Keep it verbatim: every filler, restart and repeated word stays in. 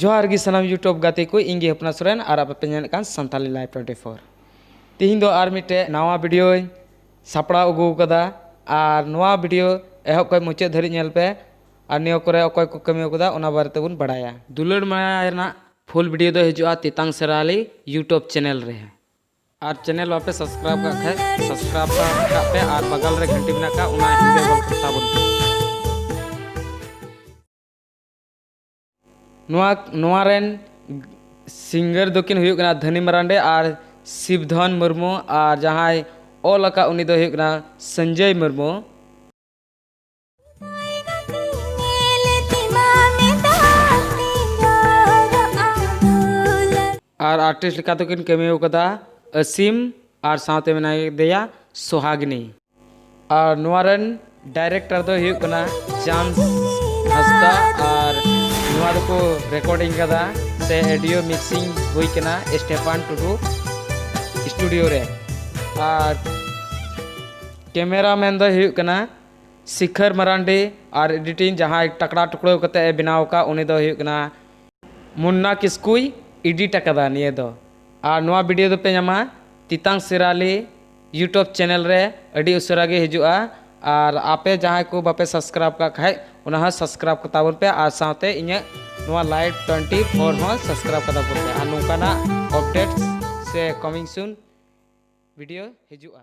ᱡᱚᱦᱟᱨ ᱜᱮ ᱥᱟᱱᱟᱢ YouTube ᱜᱟᱛᱮ ᱠᱚ, ᱤᱧ ᱜᱮ ᱦᱚᱯᱱᱟ ᱥᱚᱨᱮᱱ ᱟᱨ ᱟᱯᱮ ᱯᱮ ᱧᱮᱞᱮᱫ ᱠᱟᱱ ᱥᱟᱱᱛᱟᱞᱤ ᱞᱟᱭᱤᱵᱷ ᱴᱩᱭᱮᱱᱴᱤ ᱯᱷᱳᱨ᱾ ᱛᱤᱦᱤᱧ ᱫᱚ ᱟᱨ ᱢᱤᱫᱴᱮᱡ ᱱᱟᱣᱟ ᱵᱷᱤᱰᱤᱭᱳᱧ ᱥᱟᱯᱲᱟᱣ ᱟᱹᱜᱩ ᱟᱠᱟᱫᱟ᱾ ᱟᱨ ᱱᱚᱣᱟ ᱵᱷᱤᱰᱤᱭᱳ ᱮᱦᱚᱵ ᱠᱷᱚᱱ ᱢᱩᱪᱟᱹᱫ ᱫᱷᱟᱹᱨᱤᱡ ᱧᱮᱞ ᱯᱮ ᱟᱨ ᱱᱤᱭᱟᱹ ᱠᱚᱨᱮ ᱚᱠᱚᱭ ᱠᱚ ᱠᱟᱹᱢᱤ ᱟᱠᱟᱫᱟ ᱚᱱᱟ ᱵᱟᱨᱮ ᱛᱮᱵᱚᱱ ᱵᱟᱲᱟᱭᱟ᱾ ᱫᱩᱞᱟᱹᱲ ᱢᱟᱭᱟ ᱨᱮᱱᱟᱜ ᱯᱷᱩᱞ ᱵᱷᱤᱰᱤᱭᱳ ᱫᱚ ᱦᱤᱡᱩᱜᱼᱟ ᱛᱮᱛᱟᱝ ᱥᱮᱨᱟᱞᱤ YouTube ᱪᱮᱱᱮᱞ ᱨᱮ᱾ ᱟᱨ ᱪᱮᱱᱮᱞ ᱵᱟᱯᱮ ᱥᱟᱵᱥᱠᱨᱟᱭᱤᱵ ᱠᱟᱜ ᱠᱷᱟᱡ ᱥᱟᱵᱥᱠᱨᱟᱭᱤᱵ ᱠᱟᱜ ᱯᱮ ᱟᱨ ᱵᱟᱜᱟᱞ ᱨᱮ ᱜᱷᱟᱱᱴᱤ ᱢᱮᱱᱟᱜ ᱠᱟᱜ ᱚᱱᱟ ᱦᱤᱞᱟᱹᱣ ᱜᱚᱫ ᱠᱟᱜ ᱛᱟᱵᱚᱱ ᱯᱮ᱾ ᱱᱚᱣᱟ ᱱᱚᱣᱟ ᱨᱮᱱ ᱥᱤᱝᱜᱟᱨ ᱫᱚᱠᱤᱱ ᱦᱩᱭᱩᱜ ᱠᱟᱱᱟ ᱫᱷᱟᱹᱱᱤ ᱢᱟᱨᱟᱱᱰᱮ ᱟᱨ ᱥᱤᱵᱽᱫᱷᱚᱱ ᱢᱩᱨᱢᱩ, ᱟᱨ ᱡᱟᱦᱟᱸᱭ ᱚᱞ ᱟᱠᱟᱫ ᱩᱱᱤ ᱫᱚ ᱦᱩᱭᱩᱜ ᱠᱟᱱᱟ ᱥᱚᱧᱡᱚᱭ ᱢᱩᱨᱢᱩ᱾ ᱟᱨ ᱟᱨᱴᱤᱥᱴ ᱞᱮᱠᱟ ᱛᱮᱠᱤᱱ ᱠᱟᱹᱢᱤ ᱟᱠᱟᱫᱟ ᱟᱥᱤᱢ ᱟᱨ ᱥᱟᱶᱛᱮ ᱢᱮᱱᱟᱭ ᱫᱮᱭᱟ ᱥᱳᱦᱟᱜᱽᱱᱤ᱾ ᱟᱨ ᱱᱚᱣᱟ ᱨᱮᱱ ᱰᱟᱭᱨᱮᱠᱴᱚᱨ ᱫᱚᱭ ᱦᱩᱭᱩᱜ ᱠᱟᱱᱟ ᱪᱟᱸᱫᱽ ᱦᱟᱸᱥᱫᱟ ᱟᱨ ᱱᱚᱣᱟ ᱫᱚᱠᱚ ᱨᱮᱠᱚᱨᱰᱤᱝ ᱠᱟᱫᱟ ᱥᱮ ᱚᱰᱤᱭᱳ ᱢᱤᱠᱥᱤᱝ ᱦᱩᱭ ᱠᱟᱱᱟ ᱥᱴᱮᱯᱷᱟᱱ ᱴᱩᱰᱩ ᱥᱴᱩᱰᱤᱭᱳ ᱨᱮ᱾ ᱟᱨ ᱠᱮᱢᱮᱨᱟᱢᱮᱱ ᱫᱚᱭ ᱦᱩᱭᱩᱜ ᱠᱟᱱᱟ ᱥᱤᱠᱷᱟᱨ ᱢᱟᱨᱟᱱᱰᱤ ᱟᱨ ᱮᱰᱤᱴᱤᱝ ᱡᱟᱦᱟᱸᱭ ᱴᱟᱠᱲᱟ ᱴᱩᱠᱲᱟᱹᱣ ᱠᱟᱛᱮ ᱮ ᱵᱮᱱᱟᱣ ᱟᱠᱟᱫ ᱩᱱᱤ ᱫᱚᱭ ᱦᱩᱭᱩᱜ ᱠᱟᱱᱟ ᱢᱩᱱᱱᱟ ᱠᱤᱥᱠᱩᱭ ᱮᱰᱤᱴ ᱟᱠᱟᱫᱟ ᱱᱤᱭᱟᱹ ᱫᱚ᱾ ᱟᱨ ᱱᱚᱣᱟ ᱵᱷᱤᱰᱤᱭᱳ ᱫᱚᱯᱮ ᱧᱟᱢᱟ ᱛᱮᱛᱟᱝ ᱥᱮᱨᱟᱞᱤ YouTube ᱪᱮᱱᱮᱞ ᱨᱮ ᱟᱹᱰᱤ ᱩᱥᱟᱹᱨᱟ ᱜᱮ ᱦᱤᱡᱩᱜᱼᱟ᱾ ᱟᱨ ᱟᱯᱮ ᱡᱟᱦᱟᱸᱭ ᱠᱚ ᱵᱟᱯᱮ ᱥᱟᱵᱥᱠᱨᱟᱭᱤᱵ ᱠᱟᱜ ᱠᱷᱟᱡ ᱚᱱᱟ ᱦᱚᱸ ᱥᱟᱵᱥᱠᱨᱟᱭᱤᱵ ᱠᱚ ᱛᱟᱵᱚᱱ ᱯᱮ ᱟᱨ ᱥᱟᱶᱛᱮ ᱤᱧᱟᱹᱜ ᱱᱚᱣᱟ ᱞᱟᱭᱤᱵᱷ ᱴᱩᱭᱮᱱᱴᱤ ᱯᱷᱳᱨ ᱦᱚᱸ ᱥᱟᱵᱥᱠᱨᱟᱭᱤᱵ ᱠᱟᱛᱟ ᱵᱚᱱ ᱯᱮ᱾ ᱟᱨ ᱱᱚᱝᱠᱟᱱᱟᱜ ᱟᱯᱰᱮᱴᱥ ᱥᱮ ᱠᱚᱢᱤᱝ ᱥᱩᱱ ᱵᱷᱤᱰᱤᱭᱳ ᱦᱤᱡᱩᱜᱼᱟ᱾